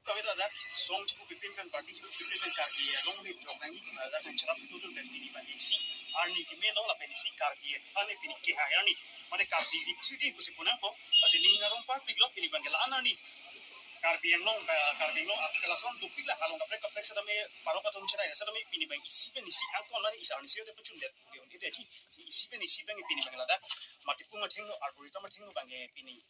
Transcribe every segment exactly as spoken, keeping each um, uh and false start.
Kami ta dak song chipu pipin pen party chipu pipin pen Karbi along ni jok nangji, eh, dak kan cherap tutu pen pini pen isi arni keme along lapen isi Karbi aphan pini kehai arni. Mane Karbi Victory Day pusi punangpo, lasi ning arong parpik lo pini pen ke la-an arni. Karbi Anglong, eh, Karbi Anglong akeklason dopik la along kaprek kaprek setame parok atum cherai setame pini pen isi pen isi angkon mane isi arni isi ode pachun det. Isi pen isi pen pini pen ladak mati pung athengno, arboretum athengno bang pini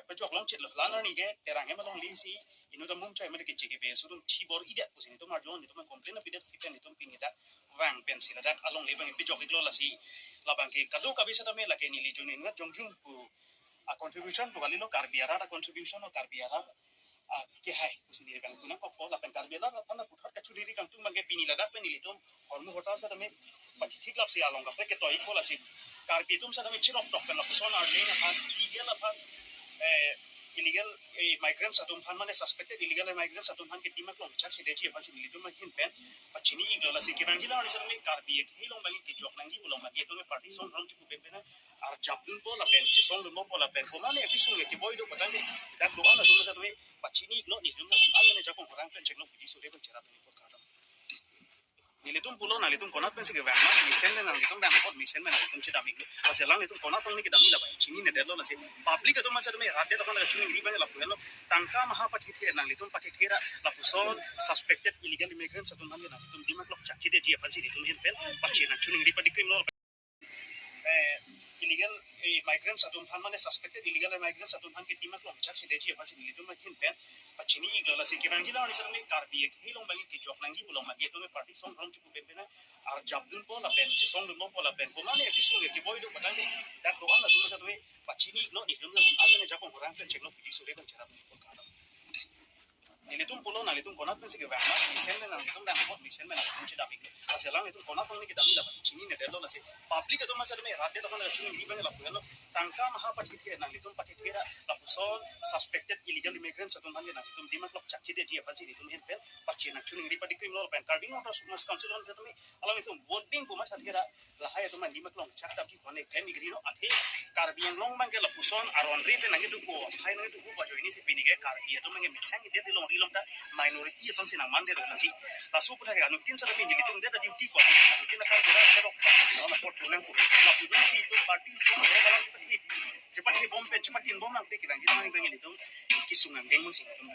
pejok longchit lo. La-an arni ke Terang hem along lisi inut amum chai mate ke J K B S atum thibor-idet pusi netum arjon, netum complain apidet, kipen netum pini dak vang pensi ladak along le bang pejok iklo. Lasi labang ke kadokave setame lake neli jong inut jongjung pu a contribution pu kalilo, Karbi arat a contribution o Karbi arat a kehai pusi neli bang punangkokpo. Lapen Karbi arat aphan puthot kachuri ri kangtung bang ke pini ladak pen nelitum hormu hotel setame pachithik lapsi along kaprek ketoi ikpo. Lasi Karbi atum setame chirok tok pen lapuson arleng aphan, illegal aphan, eh, illegal, eh, migrants atum aphan mane suspected illegal migrants atum aphan ke dimak longchak si detji aphansi nelitum ahin pen pachini iklo. Lasi kevangji la-an setame Karbi akhei along bang kejok nangji pulo bang ke itum party song rong chipu pen pen arjap dunpo lapen chesong dunpo lapen komane api sung ke keboi do patang ke dak do-an atum setame pachini iklo. Netum un-an mane jakong orang pen cheklo pidi sore pen cherap ni por kado. Nelitum pulo nanglitum konat pensi kevang ma, mesen pen nanglitum vang apot mesen pen nanglitum chedam iklo. Lasi alanglitum konat tong ni kedam ila bai chinine detlo. Lasi public atum masa tumi rat det akan chuningri bang lapu henlo. Tangka maha pathethe nanglitum pathethe ra lapuson suspected illegal immigrants atum aphan nanglitum dimak longchak si detji aphansi netum ahin pen pachi nangchuningri padi krim lo. Eh, illegal, eh, migrants atum aphan mane suspected illegal migrants atum aphan ke dimak longchak si detji aphansi nelitum ahin pen pachini iklo. Lasi kevangji la-an setame Karbi akhei along bang kejok nangji pulo bang ke itum party song rong chipu pen pen arjap dunpo lapen chesong dunpo lapen komane api sung ke keboi do patang ke dak do-an atum setame pachini iklo. Netum un-an mane jakong orang pen cheklo pidi sore pen cherap ni por kado. Nelitum pulo nanglitum konat pensi kevang ma, mesen pen nanglitum vang apot mesen pen nanglitum chedam iklo. Lasi alanglitum konat tong ni kedam ila bai chinine detlo. Lasi public atum masa tumi rat det akan chuningri bang lapu henlo. Tangka maha pathethe nanglitum pathethe ra lapuson suspected illegal immigrants atum aphan nanglitum dimak longchak si detji aphansi netum ahin pen pachi nangchuningri padi krim lo pen Karbi Anglong Autonomous Council aphan setame alanglitum vote bing pu matha thera lahai atum aphan dimak longchak tap ki kone klem igri no athe Karbi Anglong bang ke lapuson aron re pen nangketupo, hai nangketupo ajoine si pini ke Karbi atum bang ke methang idet ilong ri long ta minority asonsi nangman detlo. Lasi laso aputhak ke anuttin setame nelitum det a duty ko, anuttin akar jora serok na pot nangpo. Lapu dunsi itum party song rong alam chepathe, chepathe bom pen chepatin bom nangte kevangji la-an bang nelitum kesung angdeng mun sing itum.